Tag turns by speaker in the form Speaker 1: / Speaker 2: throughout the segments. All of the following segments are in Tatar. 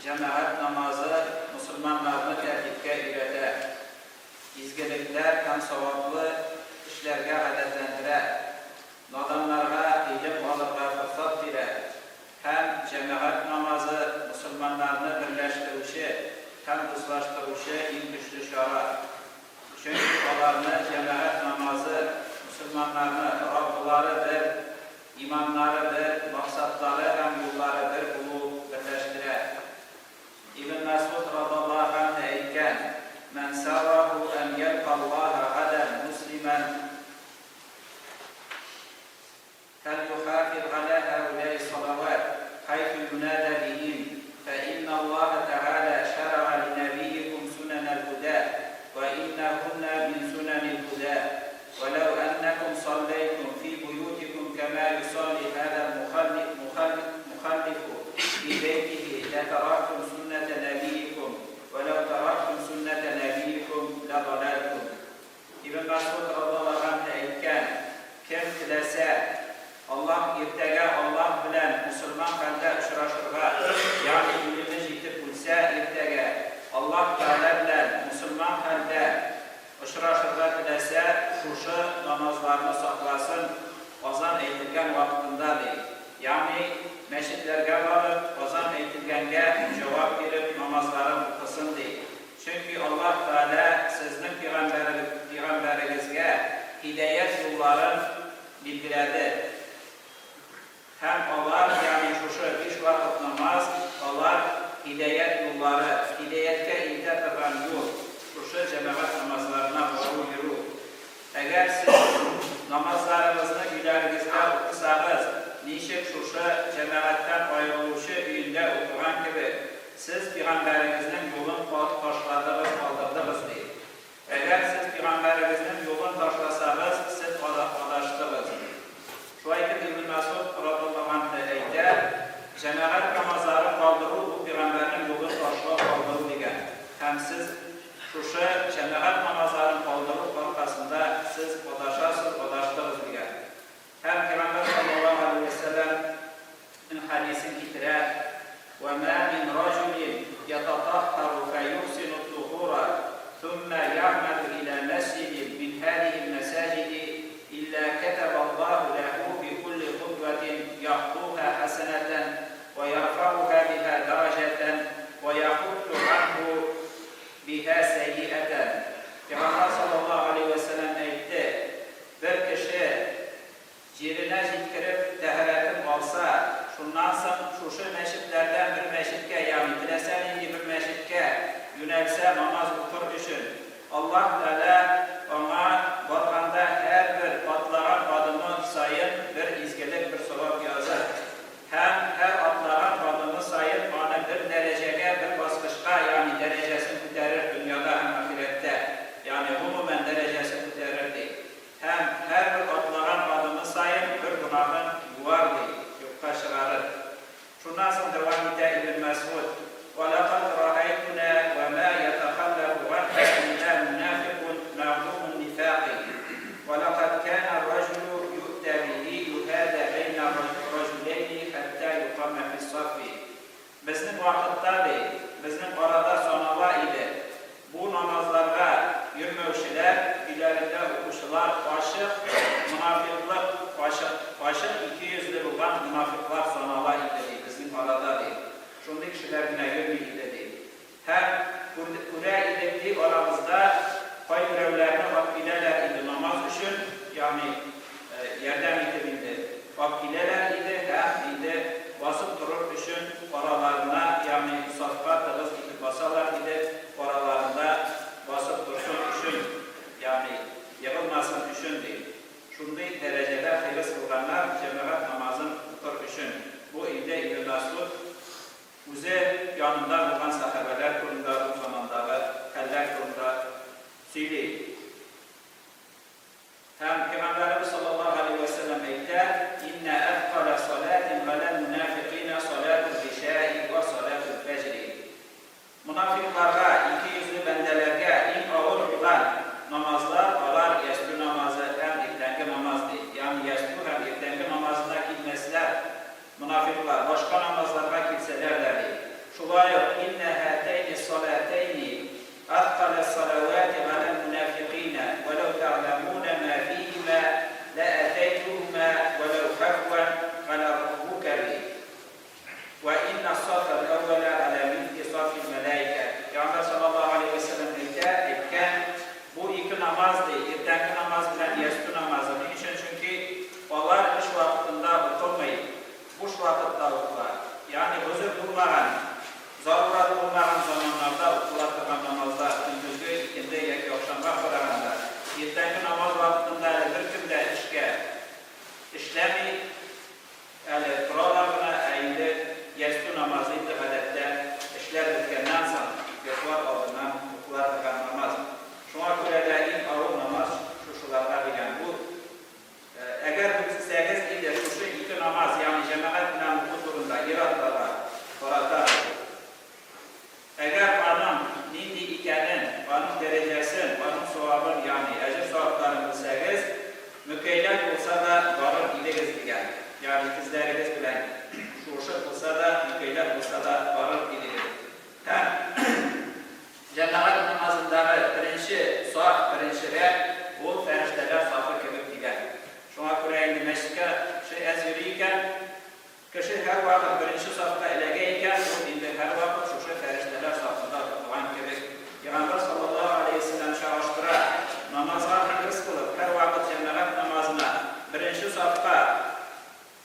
Speaker 1: Җәмәгать намазы мосылманнарны тәртипкә өйрәтә, изгелекләр һәм саваплы эшләргә гадәтләндерә, наданнарга гыйлем алырга форсат бирә һәм җәмәгать намазы мосылманнарны берләштерүче һәм дуслаштыручы иң көчле чара. Чөнки аларны җәмәгать намазы мосылманнарны Раббылары бер, иманнары бер, максатлары һәм юллары бер булу берләштерә. Ибн Мәсгуд радаллаһу ганһу әйткән, Мән сарраху ән ялка Аллаһа гадән муслимән фәлйухафиз галә һәүләи салават хәйсу юнадә биһин, фә инна Аллаһа тәгалә шәрәга линәбийикум сүнәнәл һүдә, вә иннәһүннә мин сүнәнил һүдә, вә ләү әннәкум салләйтум фи буютикум кәмә юсалли һәзәл мухаллифу фи бәйтихи ләтәрәктум сүннәтә нәбийикум, вә ләү тәрәктум сүннәтә нәбийикум ләдаләлтум. Ибн Мәсгуд радаллаһу ганһу әйткән, Кем теләсә, Аллаһ иртәгә Аллаһ белән мосылман хәлдә очрашырга, ягъни үлеме җитеп үлсә, иртәгә Аллаһ Тәгалә белән мосылман хәлдә очрашырга теләсә, шушы намазларны сакласын азан әйтелгән вакытында, ди. Ягъни мәчетләргә барып, азан әйтелгәнгә җавап биреп намазларын укысын, ди. Чөнки Аллаһ Тәгалә сезнең пәйгамбәрегезгә һидаять юлларын билгеләде. Һәм алар, ягъни шушы биш вакыт намаз, алар һидаять юллары, һидаятькә илтә торган юл, шушы җәмәгать намазларына бару-йөрү. Әгәр сез намазларыгызны өйләрегездә укысагыз, ничек шушы җәмәгатьтән аерылучы өендә укыган кебек, сез пигамбәрегезнең юлын ташладыгыз, калдырдыгыз, ди. Әгәр сез пигамбәрегезнең юлын ташласагыз, сез адаштыгыз. Шулай итеп Ибн Мәсгуд радыллаһу анһу әйтә, Җәмәгать намазларын калдыру ул пигамбәрнең юлын ташлау, калдыру дигән. Һәм сез шушы җәмәгать намазларын калдыру аркасында сез адашасыз, адаштыгыз, дигән. Һәм Пәйгамбәр салләллаһу галәйһи вә сәлләмнең хәдисен китерә, Вә мә мин раҗулин ятатаһһару фәюхсину т-тухура, суммә ягъмәду илә мәсҗидин мин һәзиһил мәсаҗиди илля кәтәбаллаһу ләһү бикулли хутвәтин яхтуһа хәсәнәтән вә ярфәүһа биһа дәрәҗәтән вә яхутту ганһу биһа сәйиәтән. Пәйгамбәр салләллаһу галәйһи вә сәлләм әйтте, Бер кеше җиренә җиткереп тәһарәтен алса, шуннан соң шушы мәчетләрдән бер мәчеткә, ягъни теләсә нинди бер мәчеткә юнәлсә намаз укыр өчен, Аллаһ Тәгалә аңа барганда һәрбер атлаган адымы саен бер изгелек, бер савап языр. Һәм һәр атлаган адымы саен аны бер дәрәҗәгә, бер баскычка, ягъни дәрәҗәсен күтәрер дөньяда һәм ахирәттә, ягъни гомумән дәрәҗәсен күтәрер, ди. Һәм һәрбер атлаган адымы саен бер гөнаһын юар, ди, юкка чыгарыр. Шуннан соң дәвам итә Ибн Мәсгуд, Вә ләкад раәйтүнә вә мә йәтәхәлләфу ганһа илля мунафикун мәгълүмун нифакы, вә ләкад кәнә р-раҗулу юътә биһи юһадә бәйнә р-раҗуләйни хәттә юкамә фис-саффи. Безнең вакытта, ди, безнең арада санала иде, бу намазларга йөрмәүчеләр, өйләрендә укучылар ачык монафикълык, ачык, ачык икейөзле булган монафикълар санала иде, ди, безнең арада, ди. Шундый кешеләр генә йөрми иде, ди. Һәм күрде, күрә идек, ди, арабызда кайберәүләрне апкиләләр иде намаз өчен, ягъни ярдәм итеп инде, апкиләләр иде һәм инде басып торыр өчен араларына, ягъни сафка тыгыз итеп басалар иде, араларында басып торсын өчен, ягъни егылмасын өчен, ди. Шундый дәрәҗәдә хирыс кылганнар җәмәгать намазын укыр өчен. Бу инде Ибн Мәсгуд үзе янында булган сәхабәләр турында, ул замандагы хәлләр турында сөйли. Һәм Пәйгамбәребез саллаллаһу галәйһи вә сәлләм әйтә, Иннә әфкалә саләтин галәл мунафикыйнә саләтул гыйшаи вә саләтул фәҗри. Монафикъларга, икейөзле бәндәләргә иң авыр булган намазлар, алар ястү намазы һәм иртәнге намаз, ди. Ягъни ястү һәм иртәнге намазына килмәсләр монафикълар, башка намазларга килсәләр дә, ди. Шулай. Шулай ук, Иннә һатәйни ссалатәйни әскалә ссалавати галәл мунафикыйнә, вәләү тәгъләмүнә мә фиһимә ләәтәйтүһүмә вәләү хәбвән галәр рукәби. Вә иннә ссафәл әүвәлә галә мисле сафил мәләикә. Пәйгамбәр салләллаһу галәйһи вә сәлләм әйтә, әйткән, Бу ике намаз, ди, иртәнге намаз белән ястү намазы. Ни өчен? Чөнки алар эш вакытында укылмый, буш вакытта укыла. Ягъни гозер булмаган, зарурат булмаган заманнарда укыла торган намазлар, көндезге, икенде яки ахшамга караганда, иртәнге намаз вакытында әле беркем дә эшкә эшләми, Әле торалар гына, ә инде ястү намазы инде гадәттә эшләр беткәннән соң, йоклар алдыннан укыла торган намаз. Шуңа күрә дә иң авыр намаз шушыларга дигән бу. Әгәр белсәгез иде шушы ике намаз, ягъни җәмәгать белән уку турында ир-атларга карата бу. Әгәр аның нинди икәнен, аның дәрәҗәсен, аның савабын, ягъни әҗер-савапларын белсәгез, мөкәйләп булса да барыр идегез, дигән. Ягъни тезләрегез белән шуышып булса да, мөкәйләп булса да барыр идегез. Һәм җәмәгать намазындагы беренче саф, беренче рәт, ул фәрештәләр сафы кебек, дигән. Шуңа күрә инде мәчеткә кеше әз йөри икән, Кеше һәрвакыт беренче сафка эләгә икән, ул инде һәрвакыт шушы фәрештәләр сафында укыган кебек. Пәйгамбәр салләллаһу галәйһи вә сәлләм чагыштыра, намазга хирыс кылып, һәрвакыт җәмәгать намазына беренче сафка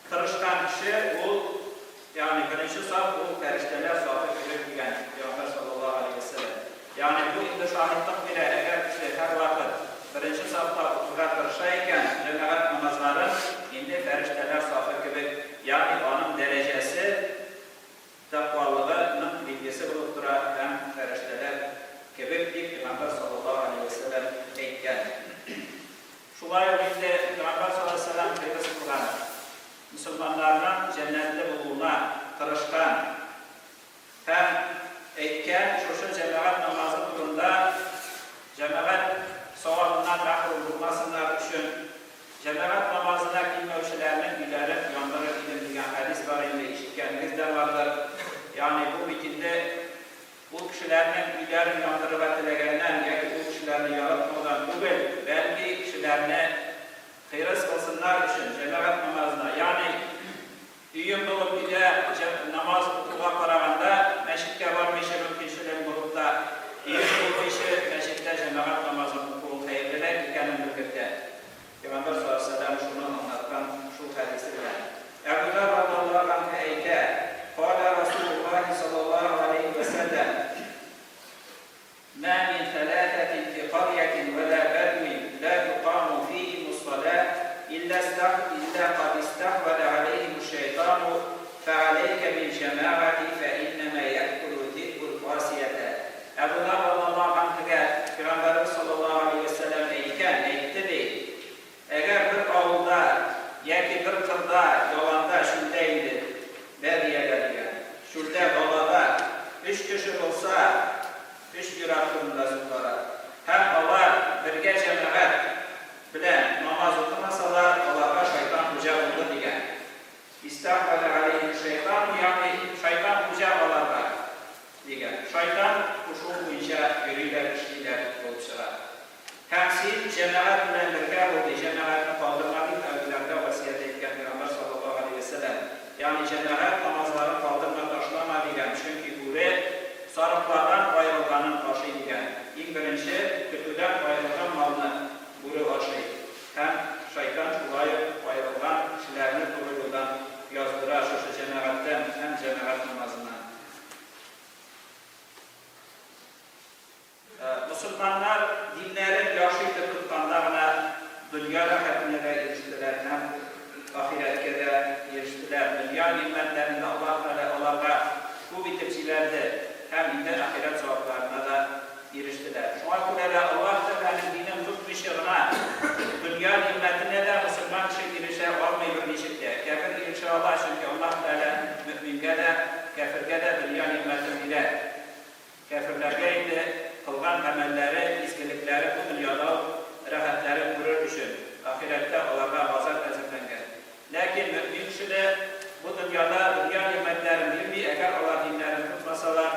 Speaker 1: тырышкан кеше, ул, ягъни беренче саф, ул фәрештәләр сафы кебек, дигән Пәйгамбәр салләллаһу галәйһи вә сәлләм. Ягъни бу инде шаһитлык бирә, әгәр кеше һәрвакыт беренче сафта укырга тырыша икән, җәмәгать намазларын, инде фәрештәләр сафы кебек, ягъни аның дәрәҗәсе, тәкъвалыгы ның билгесе булып тора һәм фәрештәләр кебек, дип Пәйгамбәр салләллаһу галәйһи вә сәлләм әйткән. Шулай ук инде Пәйгамбәр салләллаһу галәйһи вә сәлләм хирыс кылган, мөселманнарның җәннәтле булуына тырышкан. Һәм әйткән, шушы җәмәгать намазы турында, җәмәгать савабыннан мәхрүм булмасыннар өчен, җәмәгать намазына килмәүчеләрнең өйләрен яндырыр идем дигән хәдис бар инде, ишеткәнегез дә бардыр. Ягъни бу бит инде ул кешеләрнең өйләрен яндырырга теләгәннән яки ул кешеләрне яратмаудан түгел, бәлки кешеләрне хирыс кылсыннар өчен, җәмәгать намазына, ягъни Өең булып өйдә намаз укуга караганда, мәчеткә бармыйча мөмкинчелең булып та, өең булмыйчы мәчеттә җәмәгать намазын укуың хәерлерәк икәнен белгертә. Пәйгамбәр саллаллаһу галәйһи ва сәлләм шуны аңлаткан шул хәдисе белән. Әбү Зәр радыяллаһу ганһу әйтә, Калә Расулуллаһи саллаллаһу галәйһи ва сәлләм, Мә мин сәләсәтин фи карьятин вә лә бәдвин лә тукаму фиһимус салә илля илля кад истәхвәзә галәйһимус шәйтану фәгаләйкә бил җәмәгати фәиннәмә йәкүлү зи'бул касиятә. Әбу Зәр радыяллаһу ганһүгә Пәйгамбәребез саллаллаһу галәйһи вә сәлләм әйткән, әйтте ди, Әгәр бер авылда яки бер кырда, яланда, чүлдә инде, бәдиядә дигән, чүлдә, далада өч кеше булса, өч ир-ат турында сүз бара, һәм алар бергә җәмәгать белән намаз укымасалар, аларга шайтан хуҗа булды дигән. Истәхвәзә галәйһим шәйтану, ягъни шайтан хуҗа аларга, дигән. Шайтан кушуы буенча йөриләр, эшлиләр булып чыга. Һәм син җәмәгать белән бергә бул, ди, җәмәгатьне калдырма, дип Әбү Дәрдә васыять әйткән Пәйгамбәр салләллаһу галәйһи вә сәлләм. Ягъни җәмәгать намазларын калдырма, ташлама, дигән, чөнки бүре сарыклардан аерылганын ашый, дигән. Иң беренче көтүдән аерылган малны бүре ашый. Һәм шайтан шулай ук аерылган кешеләрне туры юлдан яздыра шушы җәмәгатьтән һәм җәмәгать намазыннан. Мосылманнар диннәрен яхшы итеп тотканда гына дөнья рәхәтенә дә ирештеләр һәм ахирәткә дә ирештеләр. Дөнья нигъмәтләрен дә Аллаһ Тәгалә аларга күп итеп җибәрде һәм инде ахирәт савапларына да ирештеләр. Шуңа күрә дә Аллаһ Тәгаләнең динен тотмыйча гына дөнья нигъмәтенә дә мосылман кеше ирешә алмый берничек тә. Кяфер ирешә ала, чөнки Аллаһ Тәгалә мөэмингә дә, кяфергә дә дөнья нигъмәтен бирә. Кяферләргә инде кылган гамәлләре, изгелекләре бу дөньяда ук рәхәтләрен күрер өчен, ахирәттә аларга газап әзерләнгән. Ләкин мөэмин кешедә бу дөньяда дөнья нигъмәтләрен бирми, әгәр алар диннәрен тотмасалар.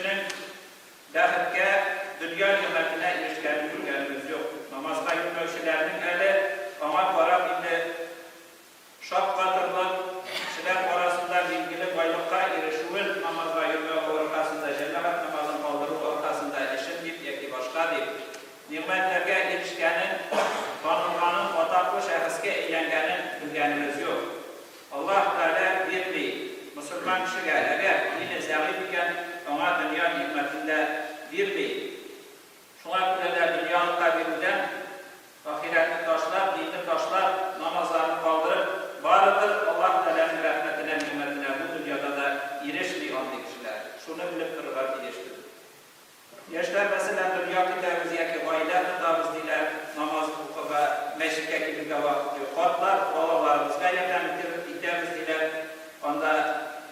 Speaker 1: кешенең бәхеткә, дөнья нигъмәтенә ирешкәнен күргәнебез юк. Намазга йөрмәүчеләрнең әле аңа карап инде шаккатырлык, кешеләр арасында билгеле байлыкка ирешүен намазга йөрмәү аркасында, җәмәгать намазын калдыру аркасында эшем дип яки башка дип, нигъмәтләргә ирешкәнен, танылганын, атаклы шәхескә әйләнгәнен белгәнебез юк. Аллаһ Тәгалә бирми мосылман кешегә, әгәр дине зәгыйфь икән, аңа дөнья нигъмәтен дә бирми. Шуңа күрә дә дөньялыкка бирүдән ахирәтне ташлап, динне ташлап, намазларны калдырып, барыбер Аллаһ Тәгаләнең рәхмәтенә, нигъмәтенә бу дөньяда да ирешми андый кешеләр. Шуны белеп торырга тиешбез. Яшьләр, мәсәлән, дөнья көтәбез яки гаилә тотабыз, диләр, намаз укырга, мәчеткә килергә вакыт юк. Картлар, балаларыбызга ярдәм итәбез, диләр, анда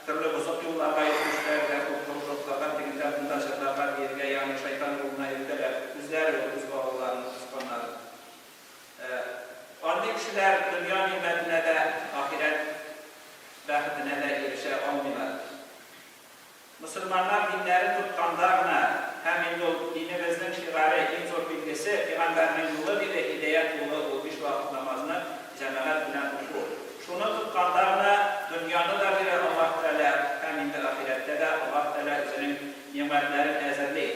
Speaker 1: төрле бозык юлларга йөртүчеләр дә күп, кружокларга, тегендә-монда җырларга, биергә, ягъни шайтан юлына йөртәләр, үзләре үк үз балаларын, туганнарын. Андый кешеләр дөнья нигъмәтенә дә, ахирәт бәхетенә дә ирешә алмыйлар. Мөселманнар диннәрен тотканда гына һәм инде ул динебезнең шигаре, иң зур билгесе, пигамбәрнең юлы, диде, һидаять юлы ул биш вакыт намазны җәмәгать белән уку. Шуны тотканда гына дөньяны да бирә Аллаһ Тәгалә һәм инде ахирәттә дә Аллаһ Тәгалә үзенең нигъмәтләрен әзерли.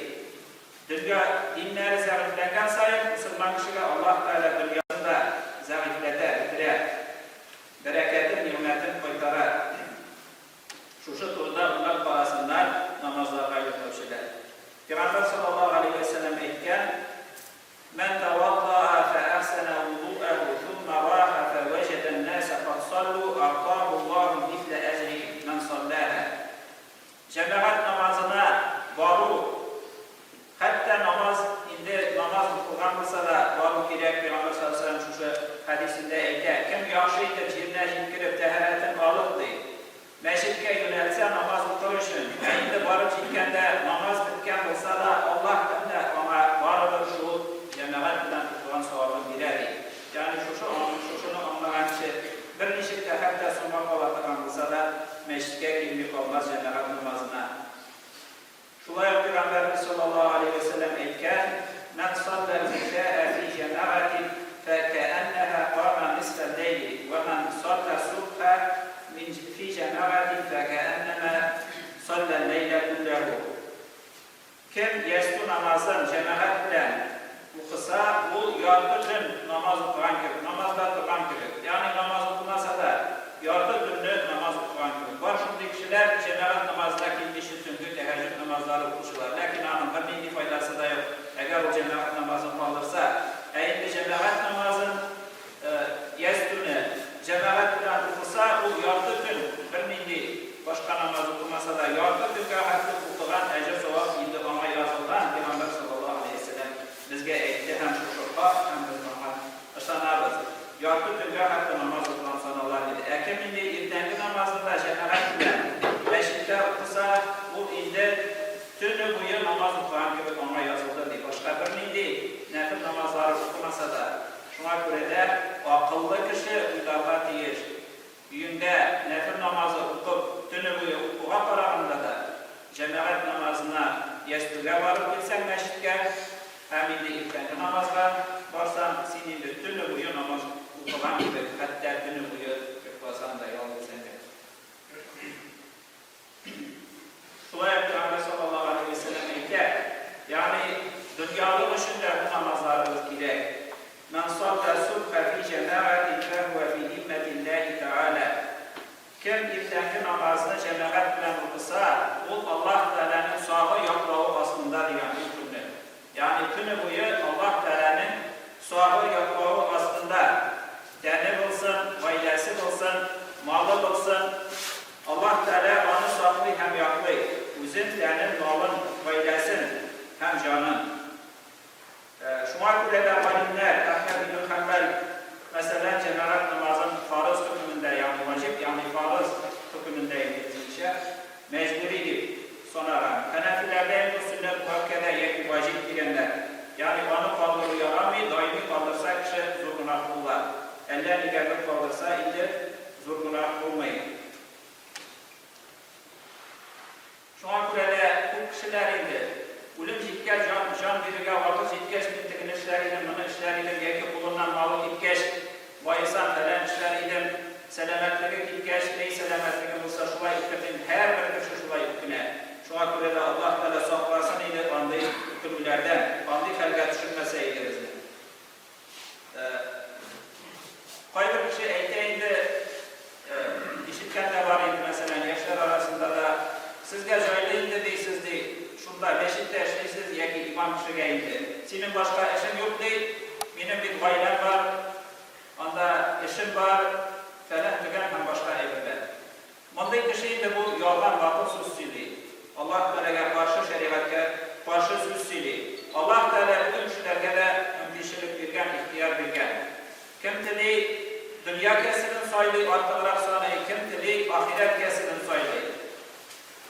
Speaker 1: Дөнья диннәре зәгыйфьләнгән саен мөселман кешегә Аллаһ Тәгалә дөньясын да зәгыйфьләтә, бетерә, бәрәкәтен, нигъмәтен кайтара. Шушы турыда уйлап карасыннар намазларга йөрмәүчеләр. Пәйгамбәр саллаллаһу галәйһи вә сәлләм әйткән, Мән тәвәддаа фә әхсәнә вудуәһу сумма раха фә вәҗәдә ән-нәсә кад саллу агътаһуллаһу мислә әҗри мән саллаһа. Җәмәгать намазына бару, хәтта намаз инде намаз укылган булса да бару кирәк, Пәйгамбәр саллаллаһу галәйһи вә сәлләм шушы хәдисендә әйтә, Кем яхшы итеп җиренә җиткереп тәһарәтен алып, ди, Мәчеткә юнәлсә намаз укыр өчен, ә инде барып җиткәндә намаз беткән булса да, Аллаһ Тәгалә аңа барыбер шул җәмәгать белән укыган савабын бирә, ди. Ягъни шушы шушыны аңлаган кеше берничек тә хәтта соңга кала торган булса да, мәчеткә килми калмас җәмәгать намазына. Шулай ук Пәйгамбәребез саллаллаһу галәйһи вә сәлләм әйткән, Мән салләл гыйшәә фи җәмәгатин фәкәәннәһә кама нисфәл ләйли, вә мән саллә субха мин фи җәмәгатин фәкәәннәмә салләл ләйлә күлләһү. Кем ястү намазын җәмәгать белән укыса, ул ярты төн намаз укыган кебек, намазда торган кебек. Ягъни намаз укымаса да, ярты төнне намаз укыган кебек. Бар шундый кешеләр, җәмәгать намазына килмичә төнге тәһәҗҗүд намазлары укучылар. Ләкин аның бернинди файдасы да юк, әгәр ул җәмәгать намазын калдырса. Ә инде җәмәгать намазын, ястүне, җәмәгать белән укыса, ул ярты төн бернинди башка намаз укымаса да, ярты төнгә хәтле укыган әҗер-савап инде аңа язылган, Пәйгамбәр саллаллаһу галәйһи вә сәлләм безгә әйтте һәм шушы хак һәм без моңа ышанабыз. Ярты төнгә хәтле намаз укыган санала, диде. Ә кем инде иртәнге намазны да җәмәгать белән мәчеттә укыса, ул инде төне буе намаз укыган кебек аңа язылды, ди. Башка бернинди нәфел намазлары укымаса да. Шуңа күрә дә акыллы кеше уйларга тиеш. Өеңдә нәфел намазы укып, төне буе укуга караганда да, җәмәгать намазына ястүгә барып килсәң мәчеткә һәм инде иртәнге намазга барсаң, син инде төне буе намаз укыган кебек, хәтта төне буе йокласаң да, ял итсәң дә. Шулай ук Пәйгамбәр саллаллаһу галәйһи вә сәлләм әйтә, ягъни дөньялык өчен дә бу намазларыбыз кирәк. Мән саллә субха фи җәмәгатин фәһүә фи зиммәтилләһи тәгалә. Кем иртәнге намазны җәмәгать белән укыса, ул Аллаһ Тәгаләнең сагы, яклавы астында дигән ул көнне. Ягъни төне буе Аллаһ Тәгаләнең сагы, яклавы астында. Тәне булсын, гаиләсе булсын, малы булсын, Аллаһ Тәгалә аны саклый һәм яклый, үзен, тәнен, малын, гаиләсен һәм җанын. Шуңа күрә дә галимнәр, Әхмәд ибн Хәнбәл, мәсәлән, җәмәгать намазын фарыз хөкемендә, ягъни ваҗиб, ягъни фарыз хөкемендә инде үзенчә, мәҗбүри дип санаган. Хәнәфиләрдә инде сөннәт муәккәдә яки ваҗиб дигәннәр. Ягъни аны калдыру ярамый, даими калдырса кеше зур гөнаһ була. Әллә нигә бер калдырса инде зур гөнаһ булмый. Шуңа күрә дә күп кешеләр. кешеләр инде, үлем җиткәч, җан, җан бирергә вакыт җиткәч, мин тегене эшләр идем, моны эшләр идем яки кулыннан малы киткәч, баесам, фәлән эшләр идем, сәламәтлеге киткәч, әй, сәламәтлегем булса, шулай итер дим, һәрбер кеше шулай үкенә. Шуңа күрә дә Аллаһ Тәгалә сакласын иде андый үкенүләрдән, андый хәлгә төшермәсә иде безне. Кайбер кеше әйтә инде, ишеткән дә бар инде, мәсәлән, яшьләр арасында да, сезгә җайлы инде, ди, сез, ди, шунда мәчеттә эшлисез яки имам кешегә инде. Синең башка эшең юк, ди, минем бит гаиләм бар, анда эшем бар, фәлән-төгән һәм башка әйберләр. Мондый кеше инде бу ялган батыл сүз сөйли. Аллаһ Тәгаләгә каршы, шәригатькә каршы сүз сөйли. Аллаһ Тәгалә бөтен кешеләргә дә мөмкинчелек биргән, ихтыяр биргән. Кем тели, дөнья кәсебен сайлый, артыграк саный, кем тели, ахирәт кәсебен сайлый.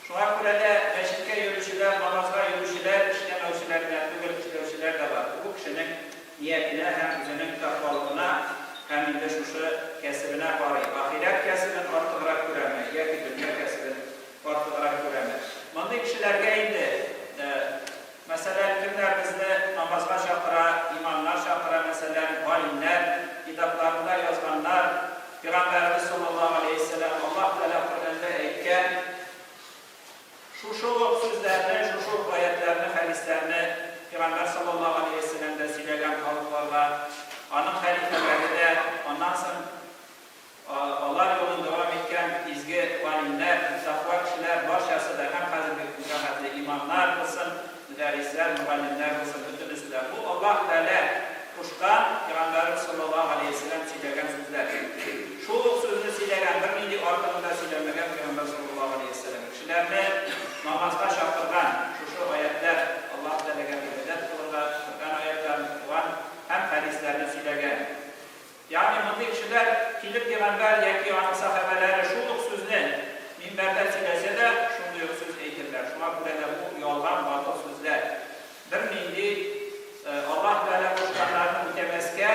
Speaker 1: Шуңа күрә дә мәчеткә йөрүчеләр, намазга йөрүчеләр, эшләмәүчеләр генә түгел, эшләүчеләр дә бар. Бу кешенең Ниятенә һәм үзенең тәкъвалыгына һәм инде шушы кәсебенә карый, ахирәт кәсебен артыграк күрәме яки дөнья кәсебен артыграк күрәме. Мондый кешеләргә инде, мәсәлән, кемнәр безне намазга чакыра, имамнар чакыра, мәсәлән, галимнәр, китапларында язганнар, Пәйгамбәребез саллаллаһу галәйһиссәлам, Аллаһ Тәгалә Коръәндә әйткән, Шушы ук сүзләрне, шушы ук аятьләрне, хәдисләрне Пәйгамбәр саллаллаһу галәйһи вә сәлләм дә сөйләгән халыкларга, аның хәлифәләре дә, аннан соң алар юлын дәвам иткән изге галимнәр, тәкъва кешеләр барчасы да һәм хәзерге көнгә хәтле имамнар булсын, мөдәррисләр, мөгаллимнәр булсын, бөтенесе дә. Бу Аллаһ Тәгалә кушкан, Пәйгамбәребез саллаллаһу галәйһи вә сәлләм сөйләгән сүзләр. Шул ук сүзне сөйләгән, бернинди артыгын да сөйләмәгән Пәйгамбәр саллаллаһу галәйһи вә сәлләм. Кешеләрне намазга чакырган шушы аятьләр Аллаһ Тәгаләгә гыйбадәт кылырга Коръән аятьләрен укыган һәм хәдисләрне сөйләгән. Ягъни мондый кешеләр килеп пәйгамбәр яки аның сәхабәләре шул ук сүзне минбәрдә сөйләсә дә, шундый ук сүз әйтерләр. Шуңа күрә дә бу ялган, батыл сүзләр. Бернинди Аллаһ Тәгалә кушканнарны үтәмәскә,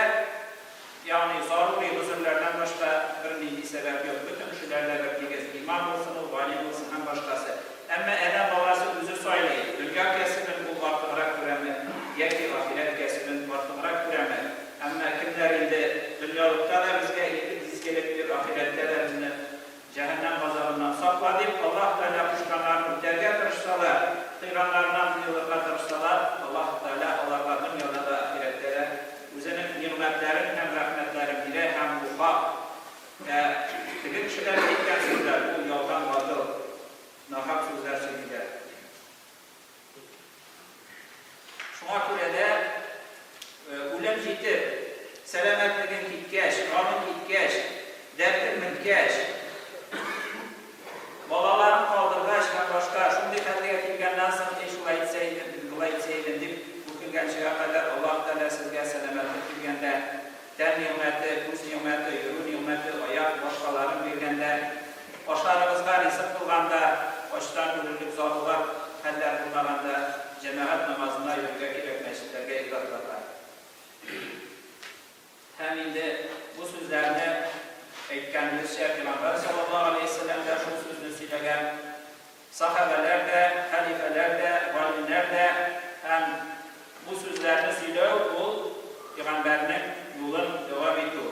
Speaker 1: ягъни зарури гозерләрдән башка бернинди сәбәп юк. Бөтен кешеләр дә бертигез, имам булсын ул, галим булсын һәм башкасы. Әмма адәм баласы үзе сайлый, дөнья кәсебен ул артыграк күрәме яки ахирәт кәсебен артыграк күрәме. Әмма кемнәр инде дөньялыкта да безгә изгелек бир, ахирәттә дә безне Җәһәннәм газабыннан сакла дип, Аллаһ Тәгалә кушканнарын үтәргә тырышсалар, тыйганнарыннан тыелырга тырышсалар, Аллаһ Тәгалә аларга дөньяда да, ахирәттә дә Үзенең нигъмәтләрен һәм рәхмәтләрен бирә һәм бу хак. Ә теге кешеләр әйткән сүзләр, ул ялган, батыл, нахак сүзләр сөйлиләр. Шуңа күрә дә үлем җитеп, сәламәтлегең киткәч, җаның киткәч, дәртең беткәч, балаларың калдыргач һәм башка шундый хәлгә килгәннән соң, эй, шулай итсә идем, болай итсә идем дип үкенгәнчегә кадәр Аллаһ Тәгалә сезгә сәламәтлек биргәндә, тән нигъмәте, күз нигъмәте, йөрү нигъмәте, аяк, башкаларын биргәндә, ашарыгызга ризык булганда, ачтан үлерлек зарурат хәлләр булмаганда, җәмәгать намазына йөрергә кирәк, мәчетләргә, иратларга. Һәм инде бу сүзләрне әйткәнебезчә, Пәйгамбәр саллаллаһу галәйһи ва сәлләм дә шул сүзне сөйләгән, сәхабәләр дә, хәлифәләр дә, галимнәр дә һәм бу сүзләрне сөйләү ул Пәйгамбәрнең юлын дәвам итү.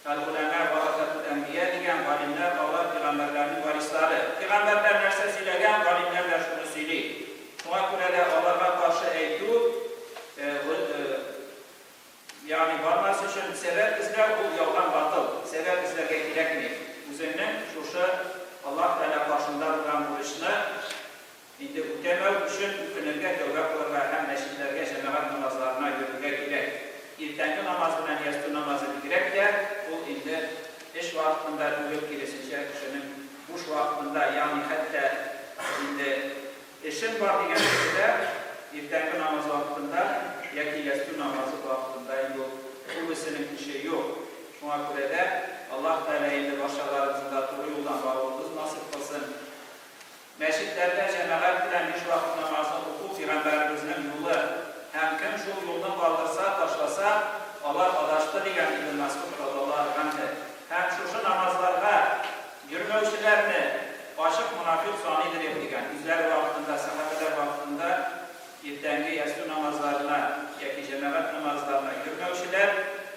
Speaker 1: Әл-голәмә варасатул әнбия дигән галимнәр алар пәйгамбәрләрнең варислары. Пәйгамбәрләр нәрсә сөйләгән, галимнәр дә шуны сөйли. Шуңа күрә дә аларга каршы әйтү, ягъни бармас өчен сәбәп эзләү ул ялган батыл. Сәбәп эзләргә кирәкми. Үзеңнең шушы Аллаһ Тәгалә каршында булган бурычны инде үтәмәү өчен үкенергә, тәүбә кылырга һәм мәчетләргә җәмәгать намазларына йөрергә кирәк. Иртәнге намаз белән ястү намазы бигрәк тә, ул инде эш вакытында түгел, киресенчә, кешенең буш вакытында, ягъни хәтта инде эшем бар дигән кеше дә иртәнге намаз вакытында яки ястү намазы вакытында инде ул күбесенең эше юк. Шуңа күрә дә Аллаһ Тәгалә инде барчаларыбызны да туры юлдан баруыбыз насыйп кылсын. Мәчетләрдә җәмәгать белән биш вакыт намазны уку пигамбәребезнең юлы һәм кем шул юлны калдырса, ташласа, алар адашты дигән Ибн Мәсгуд радаллаһу ганһе. Һәм шушы намазларга йөрмәүчеләрне ачык монафикъ. монафыйк саныйдыр идек, дигән. Үзләре вакытында, сәхабәләр вакытында иртәнге ястү намазларына яки җәмәгать намазларына йөрмәүчеләр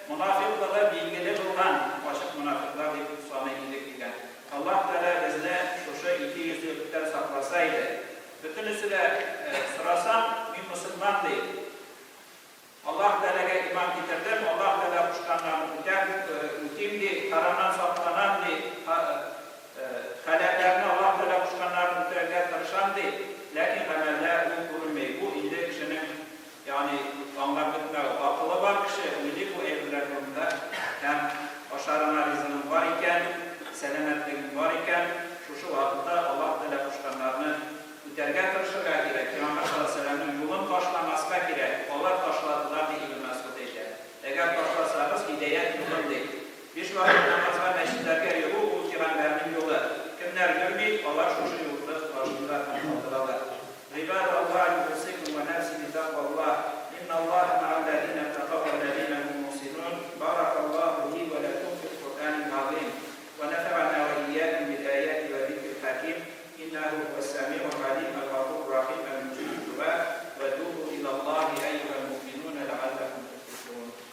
Speaker 1: монафыйклыгы билгеле булган ачык монафыйклар дип саный идек, дигән. Аллаһ Тәгалә безне шушы икейөзлелектән сакласа иде. Бөтенесе дә, сорасаң, мин мөселман, ди. Аллаһ Тәгаләгә иман китердем, Аллаһ Тәгалә кушканнарны үтәм, үтим, ди, хәрамнан сакланам, ди, хәләлләрне Аллаһ Тәгалә кушканнарын үтәргә тырышам, ди, ләкин гамәлдә ул күренми. Бу инде кешенең, ягъни аңлап бетмәве. Акылы бар кеше уйлый бу әйберләр турында һәм ашарыңа ризыгың бар икән, сәламәтлегең бар икән, шушы вакытта Аллаһ Тәгалә кушканнарны Үтәргә тырышырга кирәк, Пәйгамбәр саллаллаһу галәйһи ва сәлләмнең юлын ташламаска кирәк, алар ташладылар, ди Ибн Мәсгуд әйтә. Әгәр ташласагыз, һидаять юлын, ди. Биш вакыт намаз.